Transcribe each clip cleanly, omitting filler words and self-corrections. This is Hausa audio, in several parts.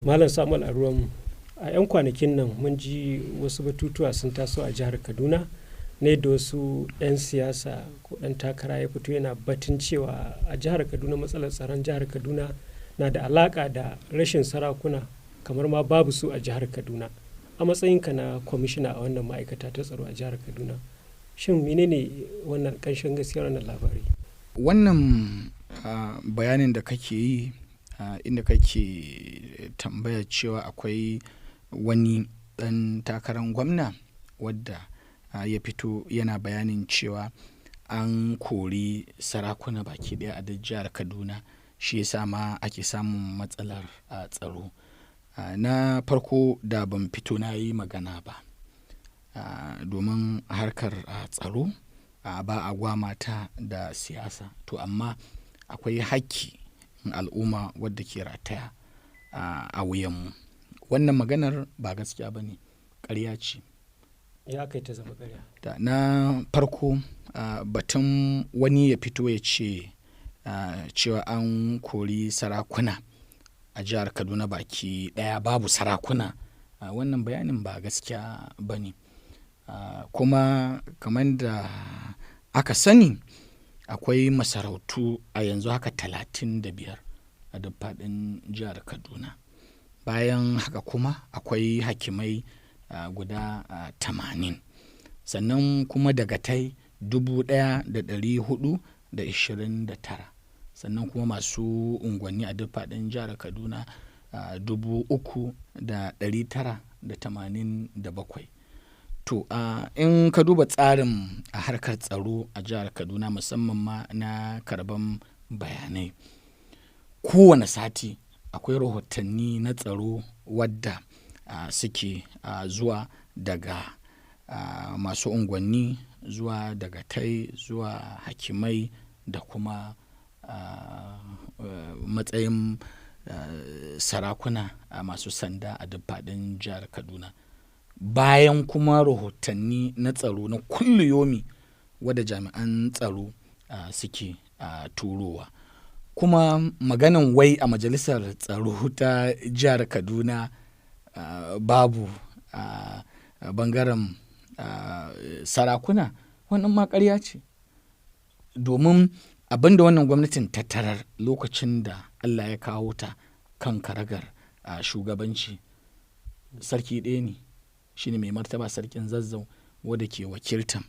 Malam Samuel Aruwan, a 'yan kwanakin nan mun ji wasu batutuwa sun taso a jihar Kaduna ne da wasu 'yan siyasa ko ɗan takara ya fito yana batun cewa a jihar Kaduna matsalar tsaron jihar Kaduna na da alaƙa da rashin sarakuna, kamar ma babu su a jihar Kaduna. A matsayinka na kwamishina a wannan ma'aikata ta tsaro a jihar Kaduna, shin menene wannan ƙanshin gaskiyar wannan labari? Wannan bayanin da kake yi, inda kake tambaya cewa akwai wani ɗan takarar gwamna wadda ya fito yana bayanin cewa an kori sarakuna baki ɗaya a duk jihar Kaduna, shi yasa ma ake samun matsalar tsaro. Na farko, da ban fito na yi magana ba, domin harkar tsaro ba a gwama ta da siyasa. To amma akwai hakki al'umma wadda ke rataya a wuyanmu. Wannan maganar ba gaskiya ba ne, ƙarya ce. Ya aka yi ta zama ƙarya? Da na farko, batun wani ya fito ya ce cewa an kori sarakuna a jihar Kaduna baki ɗaya, babu sarakuna, wannan bayanin ba gaskiya ba ne. Kuma kamar da aka sani, akwai masarautu a yanzu haka 35 a duk faɗin jihar Kaduna. Bayan haka kuma akwai hakimai guda 80. Sannan kuma dagatai 1,429. Sannan kuma masu unguwanni a duk faɗin jihar Kaduna 3,987. To in ka duba tsarin a harkar tsaro a jihar Kaduna, musamman ma na karɓan bayanai, kowane sati akwai rahotanni na tsaro wadda suke zuwa daga masu unguwanni zuwa dagatai zuwa hakimai da kuma matsayin sarakuna masu sanda a duk faɗin jihar Kaduna. Bayan kuma rahotanni na tsaro na kulliyomi wadda jami'an tsaro suke turowa. Kuma maganan wai a majalisar tsaro ta jihar Kaduna babu bangaren sarakuna, wannan ma ƙarya ce. Domin abin da wannan gwamnatin ta tarar lokacin da Allah ya kawo ta kan karagar shugabanci, sarki ɗaya ne, shine Mai Martaba Sarkin Zazzau, wadda ke wakiltan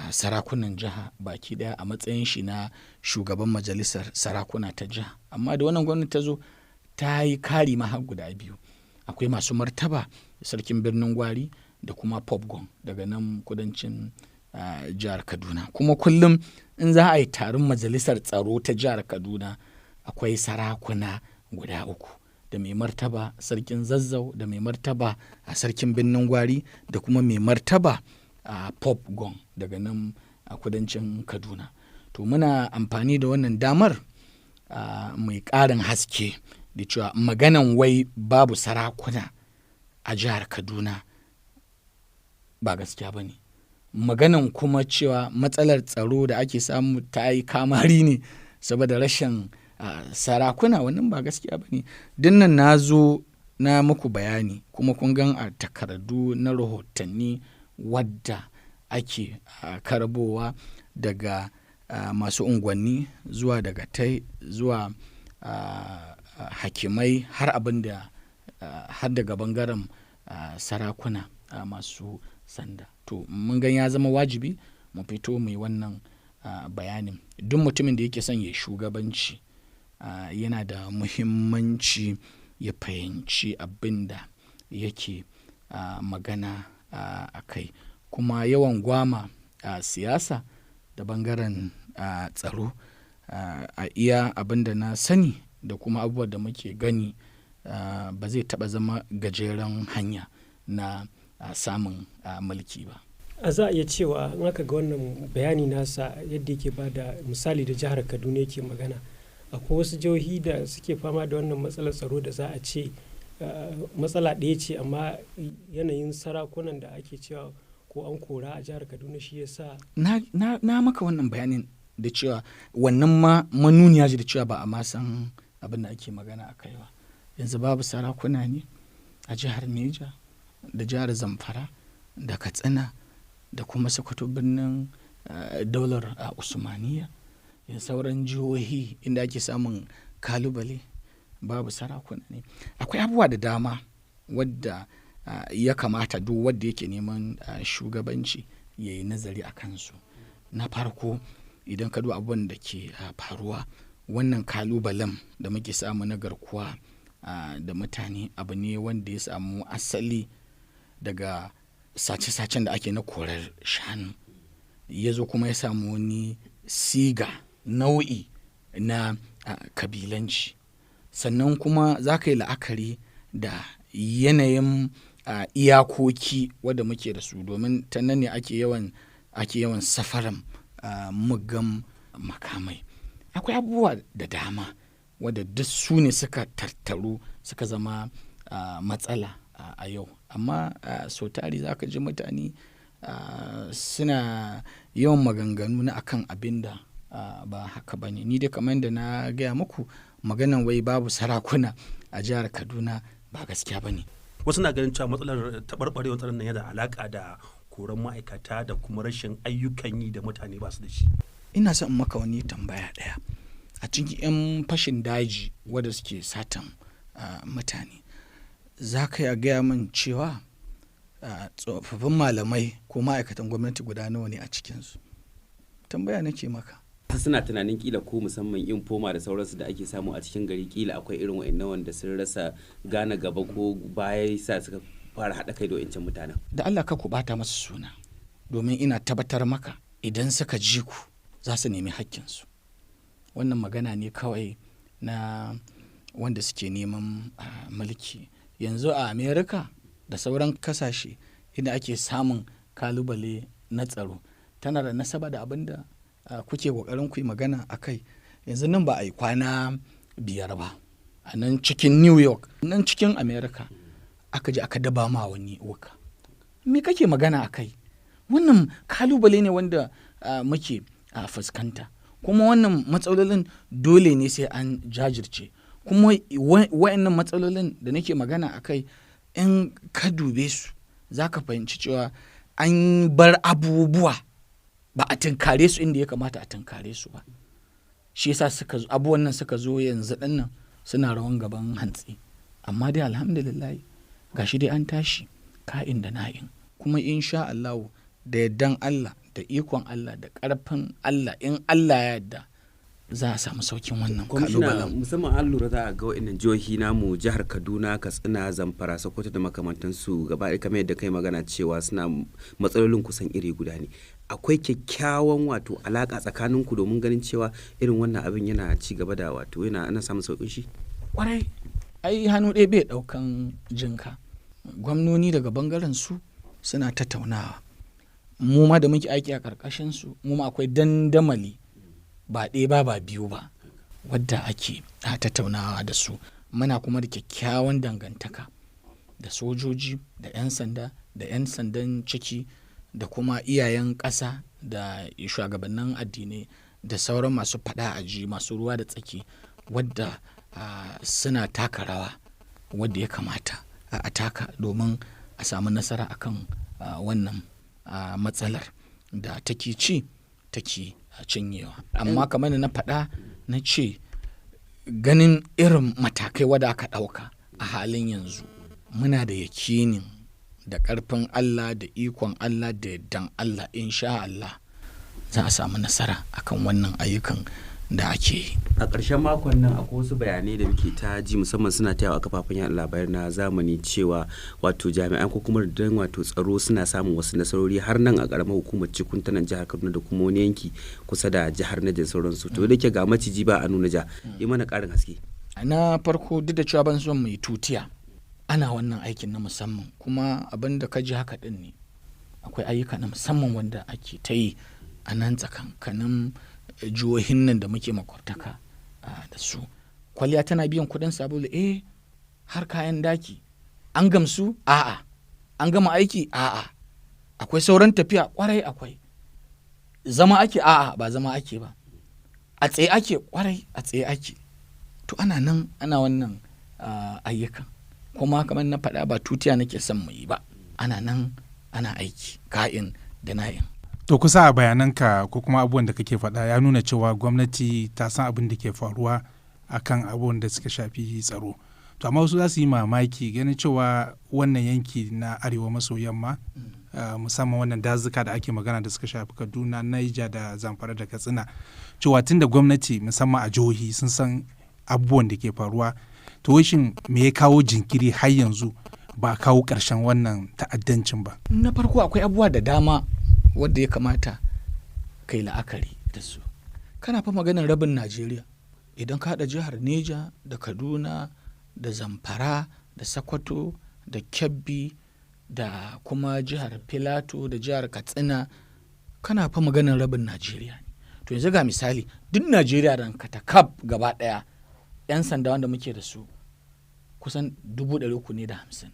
sarakunan jiha baki ɗaya a matsayin shi na shugaban majalisar sarakuna ta jiha. Amma da wannan gwamnati ta zo, ta yi kari ma har guda biyu. Akwai masu martaba Sarkin Birnin Gwari da kuma Popgon daga nan kudancin jihar Kaduna. Kuma kullum in za a yi taron majalisar tsaro ta jihar Kaduna, akwai sarakuna guda uku: da Mai Martaba Sarkin Zazzau, da Mai Martaba a Sarkin Birnin Gwari, da kuma Mai Martaba a Popgon daga nan a kudancin Kaduna. To muna amfani da wannan damar mai ƙarin haske da cewa maganan wai babu sarakuna a jihar Kaduna ba gaskiya ba ne. Maganan kuma cewa matsalar tsaro da ake samu ta yi kamari ne saboda rashin sarakuna, wannan ba gaskiya ba ne. Dinnan na zo na muku bayani, kuma kun gan a takardu na rahotanni wadda ake karbowa daga masu unguwanni zuwa dagatai zuwa hakimai, har abin da har daga bangaren sarakuna masu sanda. To mun gan ya zama wajibi mu fito mu yi wannan bayanin. Duk mutumin da yake son ya shugabanci, yana da muhimmanci ya fahimci abin da yake magana a kai. Kuma yawan gwama siyasa da bangaren tsaro, a iya abin da na sani da kuma abubuwan da muke gani, ba zai taɓa zama gajeren hanya na samun mulki ba. A za a iya cewa in aka ga wannan bayani nasa, yadda yake ba da misali da jihar Kaduna yake magana, akwai wasu jihohi da suke fama da wannan matsalar tsaro da za a ce matsala ɗaya ce, amma yanayin sarakunan da ake cewa ko an kora a jihar Kaduna shi ya sa? Na maka wannan bayanin da cewa wannan ma manuniya ce da cewa ba a ma san abin da ake magana a kai ba. Yanzu babu sarakuna ne a jihar Neja da jihar Zamfara da Katsina da kuma Sokoto birnin daular Usmaniya. Sauran jihohi inda ake samun kalubale babu sarakuna ne? Akwai abubuwa da dama wadda ya kamata duk wadda yake neman shugabanci ya yi nazari a kansu. Na farko, idan ka duba abubuwan da ke faruwa, wannan kalubalen da muke samu na garkuwa da mutane abu ne wanda ya samu asali daga sace-sacen da ake na korar shanu, ya zo kuma ya samu wani siga nau'i na kabilanci. Sannan kuma za ka yi la'akari da yanayin iyakoki wadda muke da su, domin ta nan ne ake yawan safaran muggan makamai. Akwai abubuwa da dama wadda duk su ne suka tattaru suka zama matsala a yau. Amma sau tari za ka ji mutane suna yawan maganganu na akan abin da ba haka ba ne. Ni dai kamar da na gaya muku, maganan wai babu sarakuna a jihar Kaduna ba gaskiya ba ne. Wasu na ganin cewa matsalar taɓarɓarewar tsaron nan yana da alaƙa da koran ma'aikata da kuma rashin ayyukan yi da mutane ba su da shi. Ina son in maka wani tambaya ɗaya. A cikin 'yan fashin daji wadda suke satan mutane, za ka iya gaya min cewa tsofaffin malamai ko ma'aikatan gwamnati guda nawa ne a cikinsu? Tambaya nake maka. Suna tunanin kila ko musamman informer da sauransu da ake samu a cikin gari, kila akwai irin wa'annan wanda sun rasa gane gaba ko baya sa suka fara haɗa kai da wa'ancan mutanen. Da Allah ka ku bata masu suna, domin ina tabbatar maka idan suka ji ku za su nemi hakkinsu. Wannan magana ne kawai na wanda suke neman mulki. Yanzu a America da sauran kasashe inda ake samun kalubale na tsaro, tana da nasaba da abin da kuke kokarin ku yi magana a kai. Yanzu nan ba a yi kwana 5 ba, a nan cikin New York, nan cikin America, aka je aka daba ma wani wuka. Me kake magana a kai? Wannan kalubale ne wanda muke fuskanta, kuma wannan matsalolin dole ne sai an jajirce. Kuma wa'annan matsalolin da nake magana a kai, in ka dube su za ka fahimci cewa an bar abubuwa ba a tunkare su inda ya kamata a tunkare su ba. Shi yasa suka zo, abubuwan nan suka zo yanzu dinnan suna rawan gaban hantsi. Amma dai alhamdulillah, gashi dai an tashi ka'in da na'in. Kuma insha Allahu, da yardan Allah da ikon Allah da ƙarfin Allah, in Allah ya yarda za a samu saukin wannan Kwamishina, kalubalen. musamman an lura za a ga wa'annan jihohi namu, jihar Kaduna, Katsina, Zamfara, Sokoto da makamantansu, gaba ɗaya kamar yadda kai magana cewa suna matsalolin kusan iri guda ne. Akwai kyakkyawan wato alaƙa tsakaninku domin ganin cewa irin wannan abin yana ci gaba da wato yana ana samun sauƙin shi? Kwarai, ai hannu ɗaya bai ɗaukan jinka. Gwamnoni daga bangaren su suna tattaunawa, mu ma da muke aiki a ƙarƙashin su, mu ma akwai dandamali ba ɗaya ba ba biyu ba wadda ake a tattaunawa da su. Muna kuma da kyakkyawan dangantaka da sojoji da 'yan sanda da 'yan sandan ciki da kuma iyayen ƙasa da shugabannin addinai da sauran masu faɗa aji, masu ruwa da tsaki, wadda suna taka rawa wadda ya kamata a taka domin a samu nasara akan wannan matsalar da take ci take cinyewa. Amma kamar da na faɗa, na ce ganin irin matakai wadda aka ɗauka a halin yanzu, muna da yakinin da ƙarfin Allah da ikon Allah da yardan Allah, insha Allah za a samu nasara akan wannan ayyukan da ake yi. A ƙarshen makon nan akwai wasu bayanai da muke ta ji, musamman suna ta yawo a kafafen yaɗa labarai na zamani, cewa wato jami'an ko kuma rundunar wato tsaro suna samun wasu nasarori har nan a ƙaramar hukumar Cikun ta nan jihar Kaduna da kuma wani yanki kusa da jihar Niger da sauransu. To da ke ga maciji ba a nuna ja, yi mana ƙarin haske. Na farko, duk da cewa ban son mai tutiya, ana wannan aikin na musamman, kuma abin da ka ji haka din ne. Akwai ayyuka na musamman wanda ake ta yi a nan tsakankanin jihohin nan da muke makwabtaka da su. Kwalliya tana biyan kuɗin sabulu? Eh, har kayan daki. An gamsu? A'a. An gama aiki? A'a. Akwai sauran tafiya? Kwarai akwai. Zama ake? A'a, ba zama ake ba. A tsaye ake? Kwarai, a tsaye ake. To ana nan ana wannan ayyukan. Kuma kamar na faɗa, ba tutiya nake son mu yi ba, ana nan ana aiki ka'in da na'in. To, kusa a bayananka ko kuma abubuwan da kake faɗa ya nuna cewa gwamnati ta san abin da ke faruwa akan abubuwan da suka shafi tsaro. To, amma wasu za su yi mamaki ganin cewa wannan yanki na arewa maso yamma, musamman wannan dazuka da ake magana da suka shafi Kaduna, Niger da Zamfara da Katsina, cewa tun da gwamnati musamman a jihohi sun san abubuwan da ke faruwa, to shin me ya kawo jinkiri har yanzu ba a kawo ƙarshen wannan ta'addancin ba? Na farko, akwai abubuwa da dama wadda ya kamata kai la'akari da su. Kana fa maganin rabin Najeriya. Idan ka haɗa jihar Neja da Kaduna da Zamfara da Sokoto da Kebbi da kuma jihar Filato da jihar Katsina, kana fa maganin rabin Najeriya ne. To, yanzu ga misali, duk Najeriya da katakaf gaba ɗaya, 'yan sanda wanda muke da su kusan 350,000.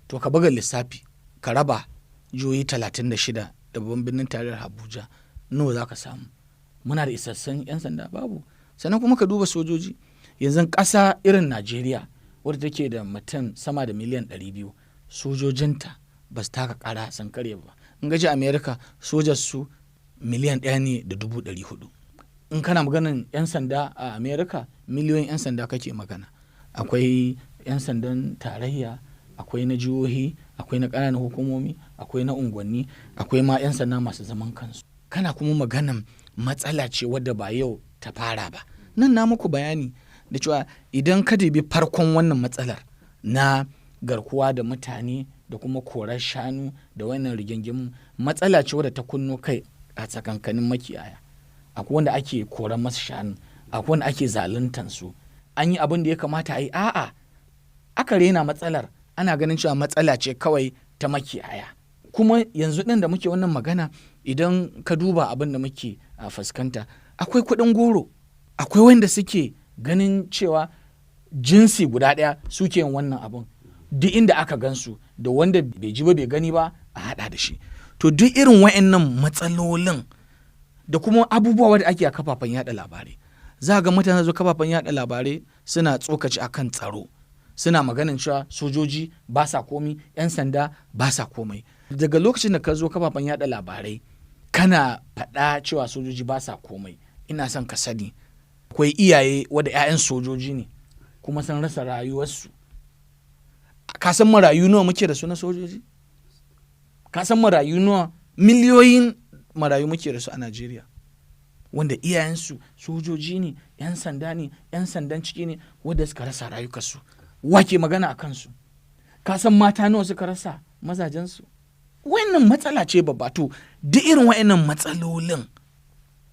To, ka buga lissafi, ka raba jihohi 36 da babban birnin tarayyar Abuja, nawa za ka samu? Muna da isassun 'yan sanda? Babu. Sannan kuma ka duba sojoji. Yanzu ƙasa irin Najeriya wadda take da mutum sama da miliyan 200, sojojinta ba su taka ƙara sun karya ba. In gaji America, sojar su 1,400,000. In kana maganin 'yan sanda a America, miliyoyin 'yan sanda kake magana. Akwai 'yan sandan tarayya, akwai na jihohi, akwai na ƙananan hukumomi, akwai na unguwanni, akwai ma 'yan sanda masu zaman kansu. Kana kuma maganan matsala ce wadda ba yau ta fara ba. Nan na muku bayani da cewa idan ka dubi farkon wannan matsalar na garkuwa da mutane da kuma korar shanu da wannan rigingimu, matsala ce wadda ta kunno kai a tsakankanin makiyaya. Akwai wanda ake koran masu shanu, akwai wanda ake zaluntan su. An yi abin da ya kamata a yi? A'a, aka rena matsalar, ana ganin cewa matsala ce kawai ta makiyaya. Kuma yanzu ɗin da muke wannan magana, idan ka duba abin da muke fuskanta, akwai kuɗin goro. Akwai wanda suke ganin cewa jinsi guda ɗaya suke yin wannan abin. Duk inda aka gansu, da wanda bai ji ba bai gani ba, a haɗa da shi. To, duk irin wa'annan matsalolin da kuma abubuwa da ake a kafafen yada labarai, za ga mutane zo kafafen yada labarai suna tsokaci akan tsaro, suna maganin cewa sojoji ba sa komi, 'yan sanda ba sa komai. Daga lokacin da ka zo kafafen yada labarai kana faɗa cewa sojoji ba sa komai, ina son ka sani akwai iyaye wadda 'ya'yan sojoji ne kuma sun rasa rayuwarsu. Ka san marayu nawa muke da su na sojoji? Ka san marayu nawa? Miliyoyin marayu muke da su a Najeriya wanda iyayensu sojoji ne, 'yan sanda ne, 'yan sandan ciki ne, wadda suka rasa rayukansu. Wake magana a kansu? Ka san mata nawa suka rasa mazajensu? Wannan matsala ce babba. To, duk irin wa'annan matsalolin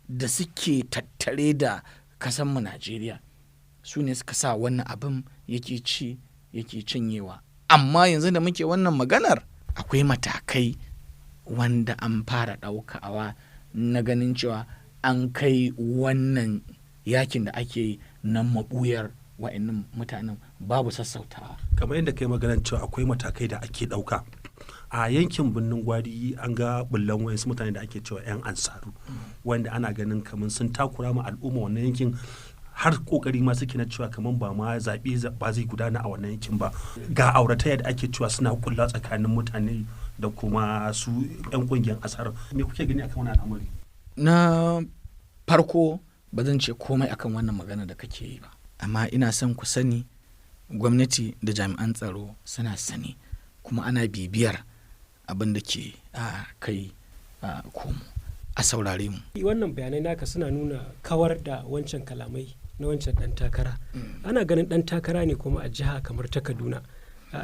da suke tattare da kasanmu Najeriya su ne suka sa wannan abin yake ci yake cinyewa. Amma yanzu da muke wannan maganar, akwai matakai wanda an fara ɗaukawa na ganin cewa an kai wannan yakin da ake yi na maɓuyar wa'annan mutanen, babu sassautawa. Kamar yadda kai maganar cewa akwai matakai da ake ɗauka a yankin Birnin Gwari, an ga bullan wayansu mutane da ake cewa 'yan Ansaru, wanda ana ganin kamar sun takura ma al'umma wannan yankin, har kokari ma suke na cewa kamar ba ma zaɓe ba zai gudana a wannan yankin ba. Ga auratayya da ake cewa suna kulla tsakanin mutane da kuma su 'yan kungiyar asar. Me kuke gani akan wannan al'amari? Na farko, ba zan ce komai akan wannan magana da kake yi ba, amma ina son ku sani gwamnati da jami'an tsaro suna sani kuma ana bibiyar abin da ke a kai a komo. A saurare mu. Wannan bayanai naka suna nuna kawar da wancan kalamai na wancan dan takara. Ana ganin dan takara ne kuma a jiha kamar ta Kaduna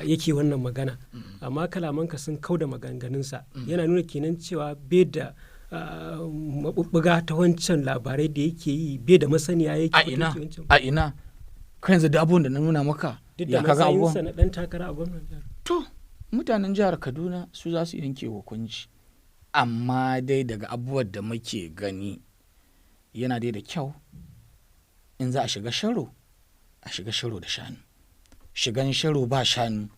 yake wannan magana, amma kalamanka sun kau da maganganunsa. Yana nuna kenan cewa bai da mabubbuga ta wancan labarai da yake yi, bai da masaniya yake. A ina? A ina? Kan yanzu da abubuwan da na nuna maka, duk da ya kaga abubuwan? Matsayinsa na dan takara a gwamnan jihar. To, mutanen jihar Kaduna su za su yanke hukunci, amma dai daga abubuwan da muke gani, yana dai da kyau in za a shiga sharo, a shiga sharo da shanu. Shigan sharo ba shanu,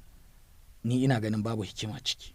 ni ina ganin babu hikima ciki.